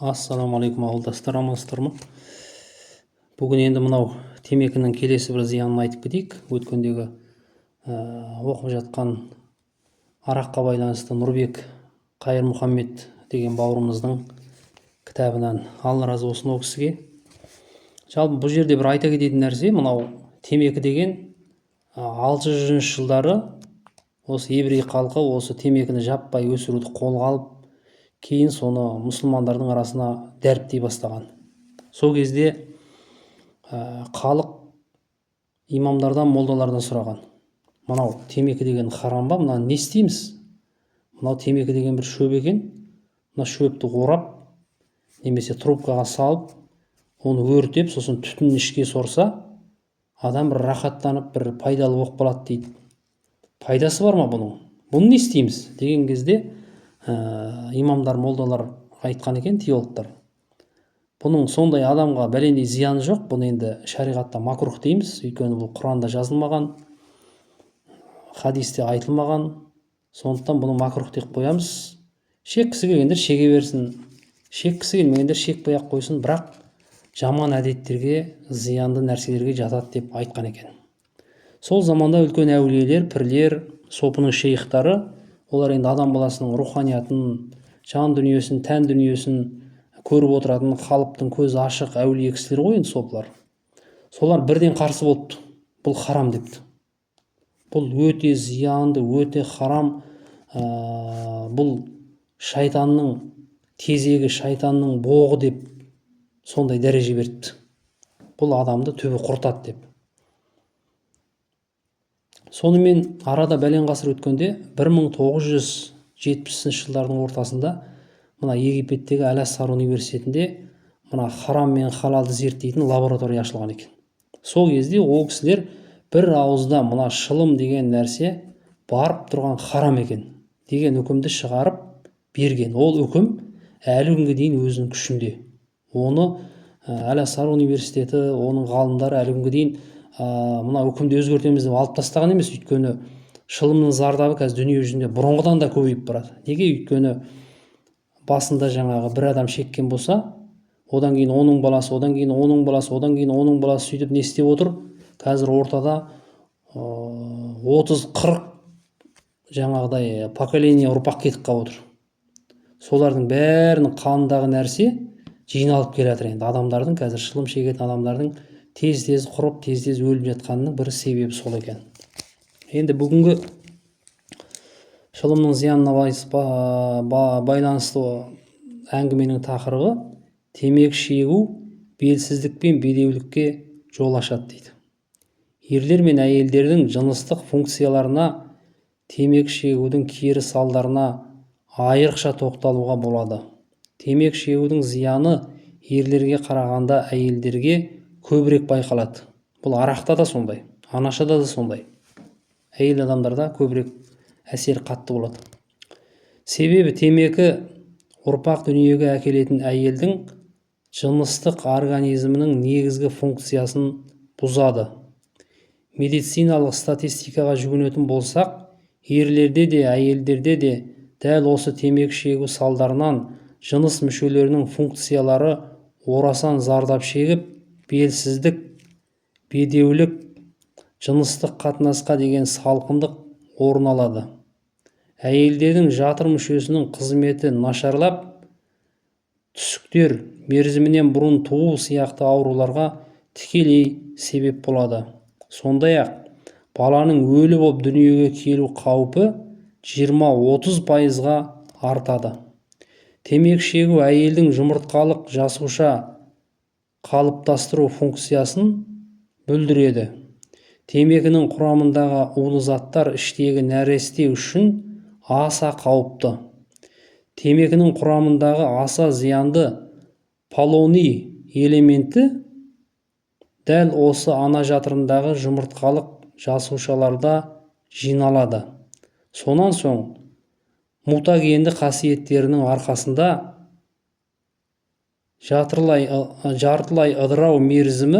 Ассалаумағалейкум, ауылдастар! Амансыздар ма? Бүгін енді мынау темекінің келесі бір зиянын айтып кетейік. Өткендегі оқып жатқан араққа байланысты Нұрбек Қайырмұхаммед деген бауырымыздың кітабынан. Алла разы болсын ол кісіге. Жалпы, бұл жерде бір айта кететін нәрсе: мынау темекі деген 600-жылдары осы еврей халқы осы темекіні жаппай өсіруді қолға алып, кейін соны мұсылмандардың арасына дәріптей бастаған. Сол кезде халық имамдардан, молдалардан сұраған: «Мынау темекі деген харам ба? Мынаны не істейміз? Мынау темекі деген бір шөп екен. Мына шөпті орап немесе трубкаға салып, оны өртеп, сосын түтінін ішке сорса, адам бір рахаттанып, бір пайдалы болып қалады дейді. Пайдасы бар ма бұның? Бұны не істейміз?» деген кезде имамдар, молдалар айтқан екен, теологтар: «Бұның сондай адамға бәлендей зияны жоқ. Бұны енді шариғатта макрух дейміз, өйткені бұл Құранда жазылмаған, хадисте айтылмаған. Сондықтан бұны макрух деп қоямыз. Шеккісі келгендер шеге берсін, шеккісі келмегендер шекпей ақ қойсын, бірақ жаман әдеттерге, зиянды нәрселерге жатады», – деп айтқан екен. Сол заманда үлкен әулиелер, пірлер, сопының шейхтары, олар енді адам баласының руханиятын, жан дүниесін, тән дүниесін көріп отыратын, халықтың көзі ашық әулие кісілер ғой енді сопылар. Солар бірден қарсы болыпты: «Бұл харам», – депті. «Бұл өте зиянды, өте харам, бұл шайтанның тезегі, шайтанның боғы», – деп сондай дәреже беріпті. «Бұл адамды түбі құртады», – деп. Сонымен арада бәлен ғасыр өткенде, 1970 жылдардың ортасында мына Египеттегі Әл Азхар университетінде мына харам мен халалды зерттейтін лаборатория ашылған екен. Сол кезде ол кісілер бір ауызда мына шылым деген нәрсе барып тұрған харам екен деген үкімді шығарып берген. Ол үкім әлі күнге дейін өзінің күшінде. Оны Әл Азхар университеті, оның ғалымдары әлі күнге дейін мына үкімді өзгертеміз деп алып тастаған емес. Өйткені шылымның зардабы қазір дүние жүзінде бұрынғыдан да көбейіп барады. Неге? Өйткені басында жаңағы бір адам шеккен болса, одан кейін оның баласы, одан кейін оның баласы, одан кейін оның баласы, сөйтіп не істеп отыр? Қазір ортада 30-40 жаңағыдай поколение, ұрпақ кетіп қалып отыр. Солардың бәрінің қанындағы нәрсе жиналып келе жатыр. Енді адамдардың, қазір шылым шегетін адамдардың тез тез құрып, тез тез өліп жатқанының бір себебі сол екен. Енді бүгінгі шылымның зиянына байланысты әңгіменің тақырыбы: темекі шегу белсіздік пен бедеулікке жол ашады дейді. Ерлер мен әйелдердің жыныстық функцияларына темекі шегудің кері салдарына айрықша тоқталуға болады. Темекі шегудің зияны ерлерге қарағанда әйелдерге көбірек байқалады. Бұл арақта да сондай, анашада да сондай, әйел адамдарда көбірек әсері қатты болады. Себебі темекі ұрпақ дүниеге әкелетін әйелдің жыныстық организмінің негізгі функциясын бұзады. Медициналық статистикаға жүгінетін болсақ, ерлерде де, әйелдерде де дәл осы темекі шегу салдарынан жыныс мүшелерінің функциялары орасан зардап шегіп, белсіздік, бедеулік, жыныстық қатынасқа деген салқындық орын алады. Әйелдердің жатыр мүшесінің қызметі нашарлап, түсіктер, мерзімінен бұрын туу сияқты ауруларға тікелей себеп болады. Сондай ақ баланың өлі болып дүниеге келу қаупі 20-30%-ға артады. Темекі шегу әйелдің жұмыртқалық жасуша қалыптастыру функциясын бүлдіреді. Темекінің құрамындағы улы заттар іштегі нәресте үшін аса қауіпті. Темекінің құрамындағы аса зиянды полоний элементі дәл осы ана жатырындағы жұмыртқалық жасушаларда жиналады. Сонан соң мутагенді қасиеттерінің арқасында жартылай ыдырау мерзімі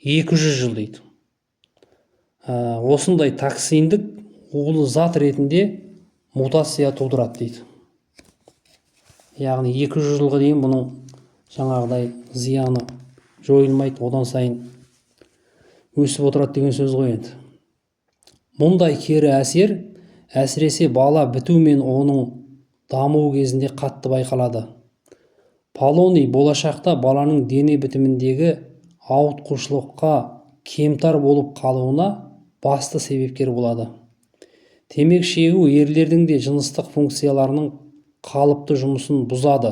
200 жыл дейді. Осындай токсиндік улы зат ретінде мутация тудырады дейді. Яғни 200 жылға дейін бұның жаңағыдай зияны жойылмайды, одан сайын өсіп отырады деген сөз ғой енді. Мұндай кері әсер әсіресе бала біту мен оның дамуы кезінде қатты байқалады. Полоний болашақта баланың дене бітіміндегі ауытқушылыққа кемтар болып қалуына басты себепкер болады. Темекі шегу ерлердің де жыныстық функцияларының қалыпты жұмысын бұзады,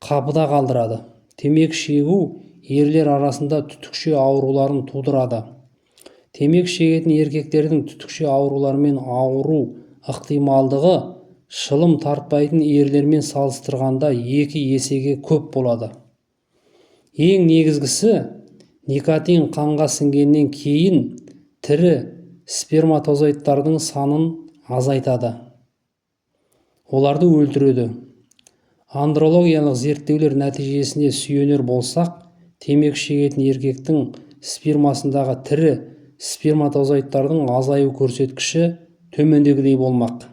қапыда қалдырады. Темекі шегу ерлер арасында түтікше ауруларын тудырады. Темекі шегетін еркектердің түтікше ауруларымен ауыру ықтималдығы шылым тартпайтын ерлермен салыстырғанда 2 есеге көп болады. Ең негізгісі, никотин қанға сіңгеннен кейін тірі сперматозоидтардың санын азайтады, оларды өлтіреді. Андрологиялық зерттеулер нәтижесіне сүйенер болсақ, темекі шегетін еркектің спермасындағы тірі сперматозоидтардың азаю көрсеткіші төмендегідей болмақ.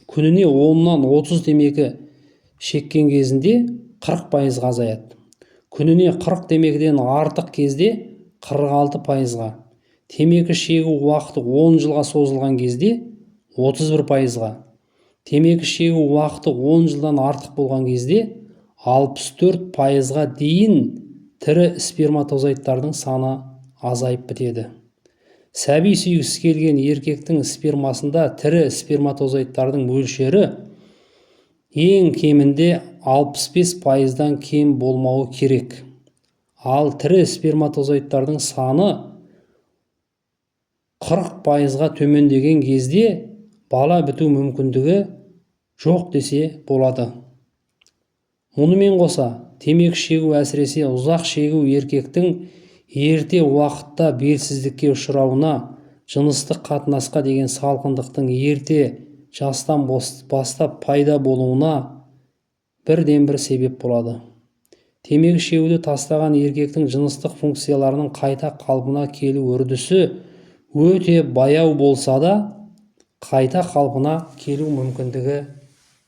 Күніне 10-нан 30 темекі шеккен кезінде 40%-ға азаяды. Күніне 40 темекіден артық кезде 46%-ға. Темекі шегу уақыты 10 жылға созылған кезде 31%-ға. Темекі шегу уақыты 10 жылдан артық болған кезде 64%-ға дейін тірі сперматозоидтардың саны азайып бітеді. Сәби сүйгісі келген еркектің спермасында тірі сперматозоидтардың мөлшері ең кемінде 65%-дан кем болмауы керек. Ал тірі сперматозоидтардың саны 40%-ға төмендеген кезде бала біту мүмкіндігі жоқ десе болады. Мұнымен қоса, темекі шегу, әсіресе ұзақ шегу, еркектің ерте уақытта белсіздікке ұшырауына, жыныстық қатынасқа деген салқындықтың ерте жастан бастап пайда болуына бірден-бір себеп болады. Темекі шегуді тастаған еркектің жыныстық функцияларының қайта қалпына келу үрдісі өте баяу болса да, қайта қалпына келу мүмкіндігі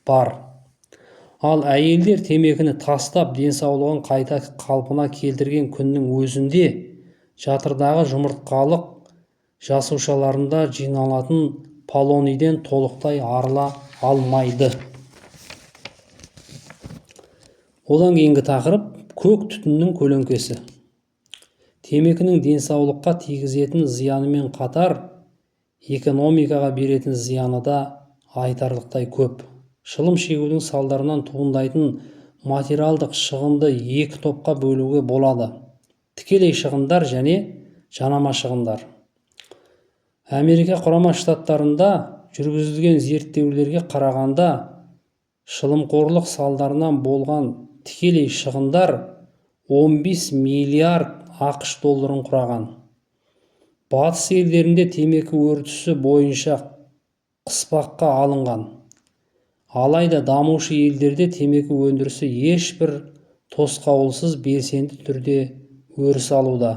бар. Ал әйелдер темекіні тастап, денсаулығын қайта қалпына келтірген күннің өзінде жатырдағы жұмыртқалық жасушаларында жиналатын полонийден толықтай арыла алмайды. Одан кейінгі тақырып көк түтіннің көлеңкесі. Темекінің денсаулыққа тигізетін зиянымен қатар экономикаға беретін зияны да айтарлықтай көп. Шылым шегудің салдарынан туындайтын материалдық шығынды екі топқа бөлуге болады: тікелей шығындар және жанама шығындар. Америка Құрама Штаттарында жүргізілген зерттеулерге қарағанда, шылымқорлық салдарынан болған тікелей шығындар 15 миллиард ақш долларын құраған. Батыс елдерінде темекі өртісі бойынша қыспаққа алынған. Алайда дамушы елдерде темекі өндірісі ешбір тосқауылсыз белсенді түрде өріс алуда.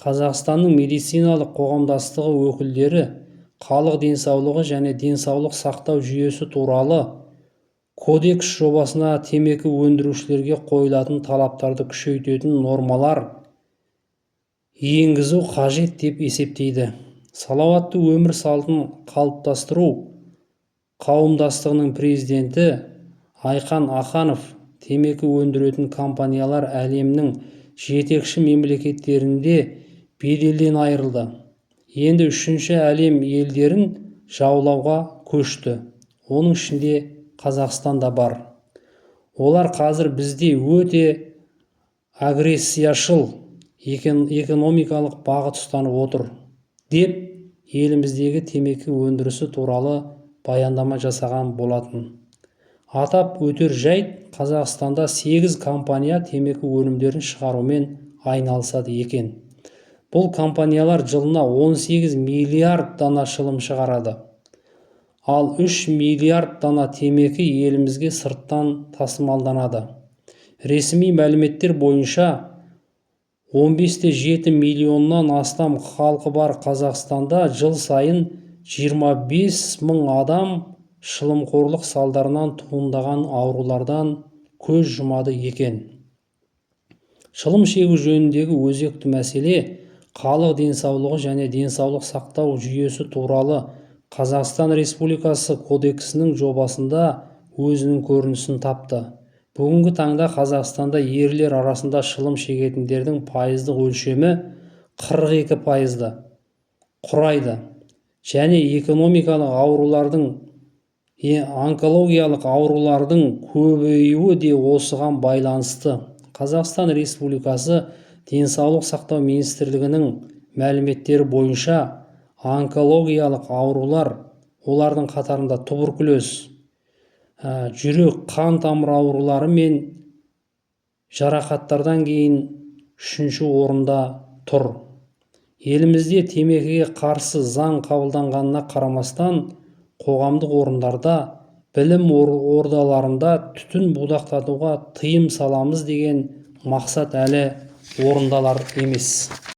Қазақстанның медициналық қоғамдастығы өкілдері халық денсаулығы және денсаулық сақтау жүйесі туралы кодекс жобасына темекі өндірушілерге қойылатын талаптарды күшейтетін нормалар енгізу қажет деп есептейді. Салауатты өмір салтын қалыптастыру қауымдастығының президенті Айқан Аханов темекі өндіретін компаниялар әлемнің жетекші мемлекеттерінде беделден айырылды. Енді үшінші әлем елдерін жаулауға көшті. Оның ішінде Қазақстан да бар. Олар қазір бізде өте агрессияшыл экономикалық бағыт ұстанып отыр деп еліміздегі темекі өндірісі туралы баяндама жасаған болатын. Атап өтер жайт, Қазақстанда 8 компания темекі өнімдерін шығарумен айналысады екен. Бұл компаниялар жылына 18 миллиард дана шылым шығарады. Ал 3 миллиард дана темекі елімізге сырттан тасымалданады. Ресми мәліметтер бойынша 15,7 миллионнан астам халқы бар Қазақстанда жыл сайын 25 мың адам шылымқорлық салдарынан туындаған аурулардан көз жұмады екен. Шылым шегу жөніндегі өзекті мәселе Халық денсаулығы және денсаулық сақтау жүйесі туралы Қазақстан Республикасы кодексінің жобасында өзінің көрінісін тапты. Бүгінгі таңда Қазақстанда ерлер арасында шылым шегетіндердің пайыздық өлшемі 42%-ды құрайды және экономикалық аурулардың, онкологиялық аурулардың көбеюі де осыған байланысты. Қазақстан Республикасы Денсаулық сақтау министрлігінің мәліметтері бойынша, онкологиялық аурулар, олардың қатарында туберкулез, жүрек қан тамыр аурулары мен жарақаттардан кейін үшінші орында тұр. Елімізде темекіге қарсы заң қабылданғанына қарамастан, қоғамдық орындарда, білім ордаларында түтін будақтатуға тыйым саламыз деген мақсат әлі орындалар емес.